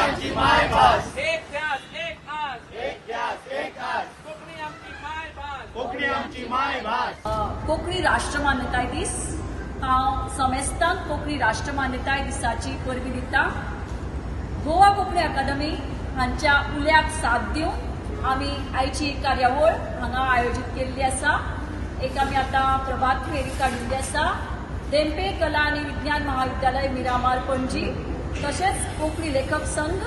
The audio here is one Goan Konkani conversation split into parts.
आमची मायभास. एक ध्यास एक आस, एक ध्यास एक आस, कोंकणी आमची मायभास. कोंकणी आमची मायभास. कोंकणी राष्ट्रमान्यताय दीस. हांव समेस्तांक कोंकणी राष्ट्रमान्यताय दिसाची परबी दिता. गोवा कोंकणी अकादमी हांच्या उल्याक साथ दिवन आमी आयची कार्यावळ हांगा आयोजीत केल्ली आसा. एक आमी आतां प्रभात फेरी काडिल्ली आसा. धेंपे कला आनी विज्ञान महाविद्यालय मिरामार पणजी, तशेंच कोंकणी लेखक संघ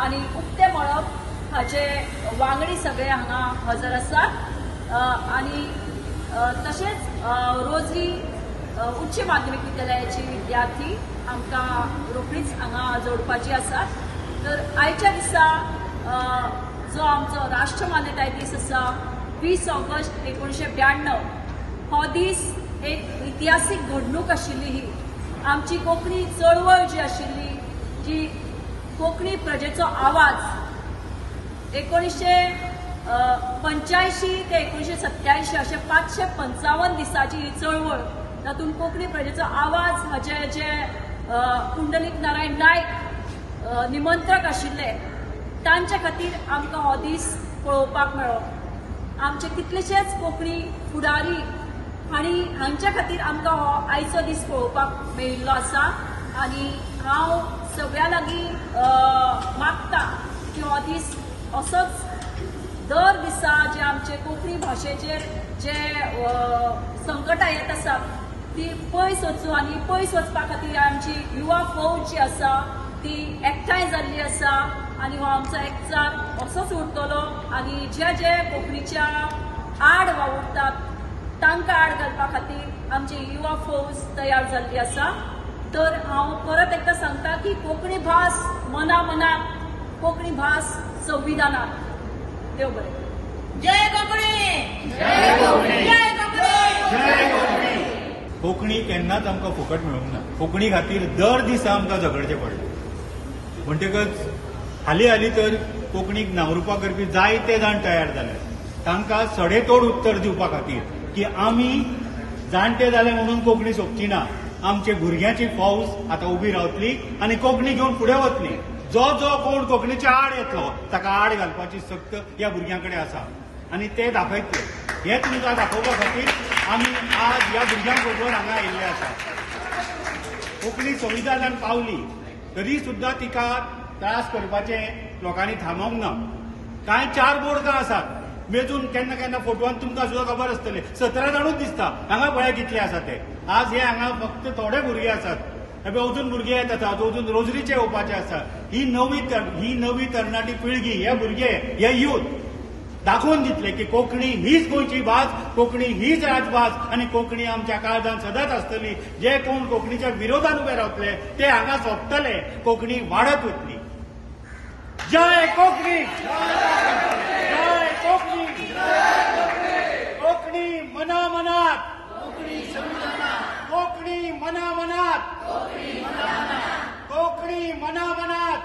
आनी उक्ते मळब हाचे वांगडी सगळे हांगा हजर आसात. आनी तशेंच रोजरी उच्च माध्यमीक विद्यालयाची विद्यार्थी आमकां रोखडीच हांगा जोडपाची आसात. तर आयच्या दिसा जो आमचो राष्ट्रमान्यताय दीस आसा 20 ऑगस्ट 1992 हो दीस एक इतिहासीक घडणूक आशिल्ली. ही आमची कोंकणी चळवळ जी आशिल्ली, जी कोंकणी प्रजेचो आवाज 1985 ते 1987 अशे 555 दिसाची ही चळवळ, तातूंत कोंकणी प्रजेचो आवाज हाचे जे पुंडलीक नारायण नायक निमंत्रक आशिल्ले तांचे खातीर आमकां हो दीस पळोवपाक मेळ्ळो. आमचे कितलेशेच कोंकणी फुडारी आनी हांच्या खातीर आमकां हो आयचो दीस पळोवपाक मेळिल्लो आसा. आनी हांव सगळ्यां लागीं मागता की हो दीस असोच दर दिसा जे आमचे कोंकणी भाशेचेर जे संकटां येत आसा ती पयस वचूं आनी पयस वचपा खातीर आमची युवा फौज जी आसा ती एकठांय जाल्ली आसा आनी हो आमचो एकचार असोच उरतलो. आनी जे जे कोंकणीच्या आड वावुरतात तांकां आड घालपा खातीर आमची युवा फौज तयार जाल्ली आसा. तर हांव परत एकदां सांगता की कोंकणी भास मना मनात, कोंकणी भास संविधानात. देव बरें. जय कोंकणी, जय कोंकणी, जय कोंकणी, जय कोंकणी. कोंकणी केन्नाच आमकां फुकट मेळूंक ना. कोंकणी खातीर दर दिसा आमकां झगडचें पडलें. म्हणटकच हालीं हालीं तर कोंकणीक नांवरुपा करपी जायते जाण तयार जाले. तांकां सडेतोड उत्तर दिवपा खातीर की आमी जाणटे जाले म्हणून कोंकणी सोंपची ना, आमचे भुरग्यांची फौज आतां उबी रावतली आनी कोंकणी घेवन फुडें वतली. जो जो कोण कोंकणीच्या आड येतलो ताका आड घालपाची शक्त ह्या भुरग्यां कडेन आसा आनी ते दाखयतले. हें तुमकां दाखोवपा खातीर आमी आज ह्या भुरग्यां बरोबर हांगा आयिल्ले आसा. कोंकणी संविधानान पावली तरी सुद्दां तिका त्रास करपाचें लोकांनी थांबोवंक ना. कांय 4 बोडकां आसात मेजून केन्ना केन्ना फोटवान तुमकां सुद्दां खबर आसतलें, 17 जाणूच दिसता. हांगा पळय कितले आसा ते. आज हे हांगा फक्त थोडे भुरगे आसात. अजून भुरगे येत आसात, अजून रोजरीचे येवपाचे आसा. ही नवी तरणाटी पिळगी, हे भुरगे, हे यूथ दाखोवन दितले की कोंकणी हीच गोंयची भास, कोंकणी हीच राजभास आनी कोंकणी आमच्या काळजान सदांच आसतली. जे कोण कोंकणीच्या विरोधान उबे रावतले ते हांगा सोंपतले. कोंकणी वाडत वतली. जय कोंकणी, जय कोंकणी. कोंकणी मना मनात, कोंकणी मना मनात, कोंकणी मना मनात,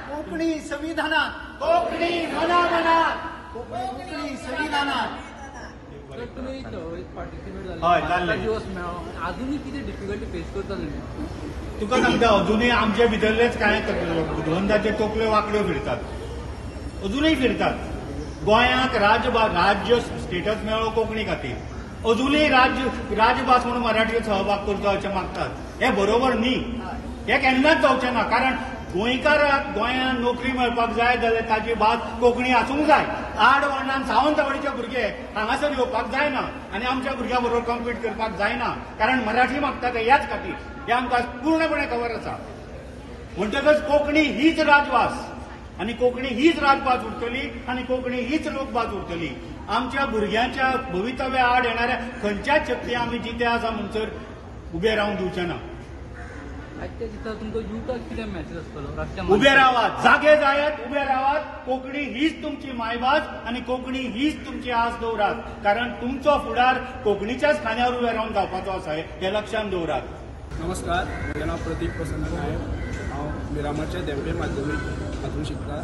कोंकणी संविधानात, कोंकणी मना मनात, कोंकणी संविधानात. तुमी पार्टिसिपेट हय, जाले, जाल्ले. दिवस मेळ्ळो, अजुनूय कितें डिफिकल्टी फेस करता तुमी? तुका सांगता, अजुनूय आमचे भितरलेच कांय बुदवंताचे तोकल्यो वांकड्यो फिरतात, अजुनूय फिरतात. गोंयांत राज्य स्टेटस मेळ्ळो कोंकणी खातीर, अजुनूय राजभास म्हणून मराठीचो सहभाग करचो अशें मागतात. हें बरोबर न्ही, हें केन्नाच जावचें ना. कारण गोंयकाराक गोंयांत नोकरी मेळपाक जाय जाल्यार ताची भास कोंकणी आसूंक जाय. आड वर्णान सावंतवाडीचे भुरगे हांगासर येवपाक जायना आनी आमच्या भुरग्यां बरोबर कॉम्पीट करपाक जायना, कारण मराठी मागता ते ह्याच खातीर. हें आमकां पूर्णपणे खबर आसा. म्हणटकच कोंकणी हीच राजभास आनी कोंकणी हीच राजभास उरतली आनी कोंकणी हीच लोकभास उरतली. आमच्या भुरग्यांच्या भवितव्या आड येणाऱ्या खंयच्याच शक्ती आमी जिते आसा म्हणसर उबे रावंक दिवचे ना. आजच्या दिसा तुमकां युथाक कितें मॅसेज आसतलो? उबे रावात, जागे जायात, उबे रावात. कोंकणी हीच तुमची मायभास आनी कोंकणी हीच तुमची आस दवरात, कारण तुमचो फुडार कोंकणीच्याच खांद्यार उबे रावन जावपाचो आसा हें लक्षांत दवरात. नमस्कार, म्हजें नांव प्रतीक प्रसन्न नायक. हांव मिरामारच्या धेंपे माध्यमीक हातूंत शिकता.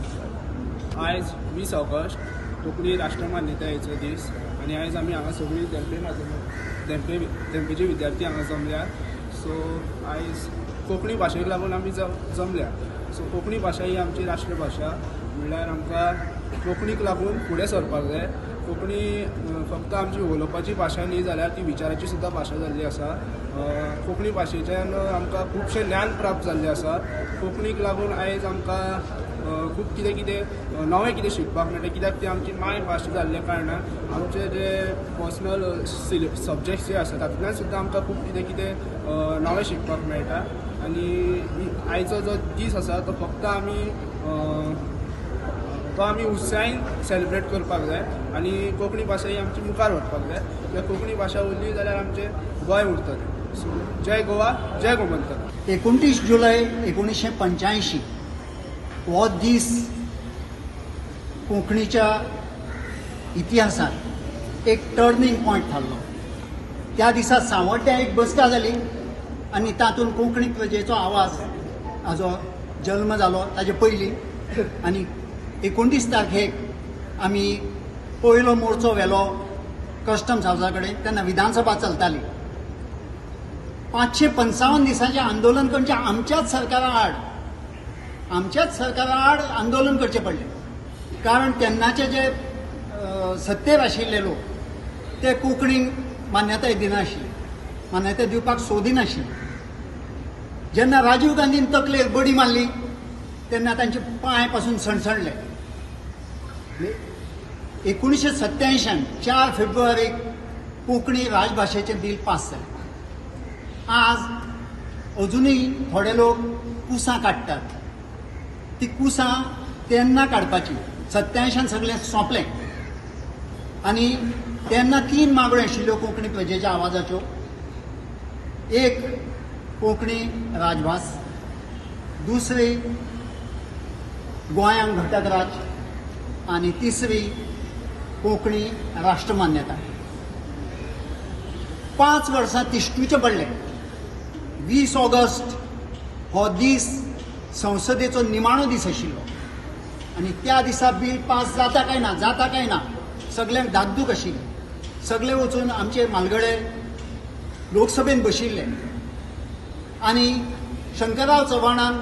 आयज 20 ऑगस्ट कोंकणी राष्ट्रमान्यतायेचो दीस आनी आयज आमी हांगा सगळीं धेंपे माध्यमीक धेंपेचे विद्यार्थी हांगा जमल्या. सो आयज कोंकणी भाशेक लागून आमी जमल्या. सो कोंकणी भाशा ही आमची राष्ट्रभाशा, म्हणल्यार आमकां कोंकणीक लागून फुडें सरपाक जाय. कोंकणी फक्त आमची उलोवपाची भाशा न्ही, जाल्यार ती विचाराची सुद्दां भाशा जाल्ली आसा. कोंकणी भाशेच्यान आमकां खुबशें ज्ञान प्राप्त जाल्लें आसा. कोंकणीक लागून आयज आमकां खूब कितें कितें नवें कितें शिकपाक मेळटा, कित्याक ती आमची मायभाशा जाल्ल्या कारणान आमचे जे पर्सनल सब्जेक्ट्स जे आसा तातूंतल्यान सुद्दां आमकां खूब कितें कितें नवें शिकपाक मेळटा. आनी आयचो जो दीस आसा तो फक्त आमी तो आमी उत्साहान सेलिब्रेट करपाक जाय आनी कोंकणी भाशा ही आमची मुखार व्हरपाक जाय. कित्याक कोंकणी भाशा उरली जाल्यार आमचें गोंय उरतलें. सो जय गोवा, जय गोमंतक. 29 जुलय 1985 हो दीस कोंकणीच्या इतिहासात एक टर्निंग पॉयंट थारलो. त्या दिसा सांवड्ड्या एक बसका जाली आनी तातूंत कोंकणी प्रजेचो आवाज हाजो जल्म जालो ताजे पयलीं. आनी 29 तारखेक आमी पयलो मोर्चो व्हेलो कस्टम्स हावसा कडेन. तेन्ना विधानसभा चलताली. 555 दिसांचें आंदोलन करचें आमच्याच सरकारा आड आंदोलन करचें पडलें, कारण तेन्नाचे जे सत्तेर आशिल्ले लोक ते कोंकणीक मान्यताय दिनाशिल्ले, मान्यताय दिवपाक सोदिनाशिल्ले. जेन्ना राजीव गांधीन तकलेर बडी मारली तेन्ना तांचे पांय पासून सणसणले. 1987 4 फेब्रुवारीक कोंकणी राजभाशेचें बील पास जालें. आज अजुनूय थोडे लोक कुसां काडटात. ती कुसां तेन्ना काडपाची. 87 सगळें सोंपलें आनी तेन्ना 3 मागण्यो आशिल्ल्यो कोंकणी प्रजेच्या आवाजाच्यो. एक, कोंकणी राजभास; दुसरी, गोंयांक घटक राज्य; आनी तिसरी, कोंकणी राष्ट्रमान्यताय. 5 वर्सां तिश्टूचें पडलें. 20 ऑगस्ट हो दीस संसदेचो निमाणो दीस आशिल्लो आनी त्या दिसा बील पास जाता काय ना सगल्यांक धाकधूक आशिल्ली. सगळे वचून आमचे म्हालगडे लोकसभेन बशिल्ले आनी शंकरराव चव्हाणान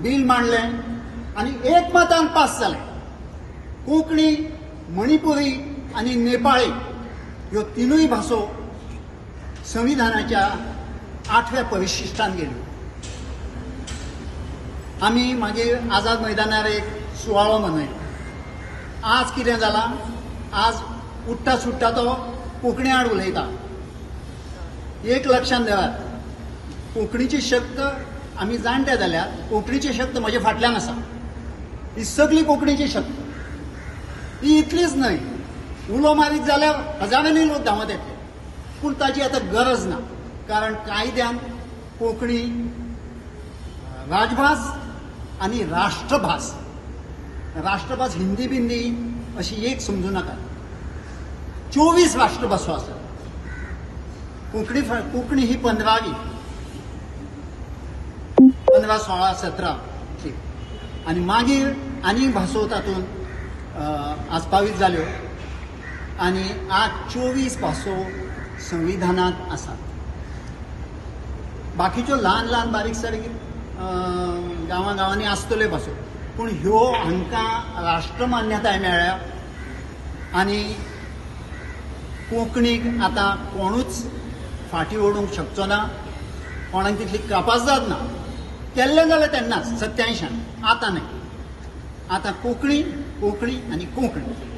बील मांडलें आनी एकमतान पास जालें. कोंकणी, मणिपुरी आनी नेपाळी ह्यो 3 भासो संविधानाच्या 8व्या परिशिश्टान गेल्यो. आमी मागीर आझाद मैदानार एक सुवाळो मनयलो. आज कितें जालां, आज उठ्ठा सुट्टा तो कोंकणी आड उलयता. एक लक्षांत धरात, कोंकणीची शक्त आमी जाणटे जाल्यार कोंकणीची शक्त म्हजे फाटल्यान आसा. ही सगळी कोंकणीची शक्त. ही इतलीच न्हय, उलो मारीत जाल्यार हजारांनी लोक धांवत येतले, पूण ताची आतां गरज ना, कारण कायद्यान कोंकणी राजभास आनी राष्ट्रभास, राष्ट्रभास हिंदी बिंदी अशी एक समजू नाका. 24 राष्ट्रभासो आसात. कोंकणी ही 15वी, 15, 16, 17 आनी मागीर आनीक भासो तातूंत आस्पावीत जाल्यो आनी आज 24 भासो संविधानांत आसात. बाकीच्यो ल्हान ल्हान बारीक सारीक गांवां गांवांनी आसतल्यो भासो, पूण ह्यो हांकां राष्ट्रमान्यताय मेळ्ळ्या आनी कोंकणीक आतां कोणूच फाटीं ओडूंक शकचो ना, कोणाक तितली कापाजदाद ना. केल्लें जालें तेन्नाच 87, आतां न्हय. आतां कोंकणी, कोंकणी आनी कोंकणी.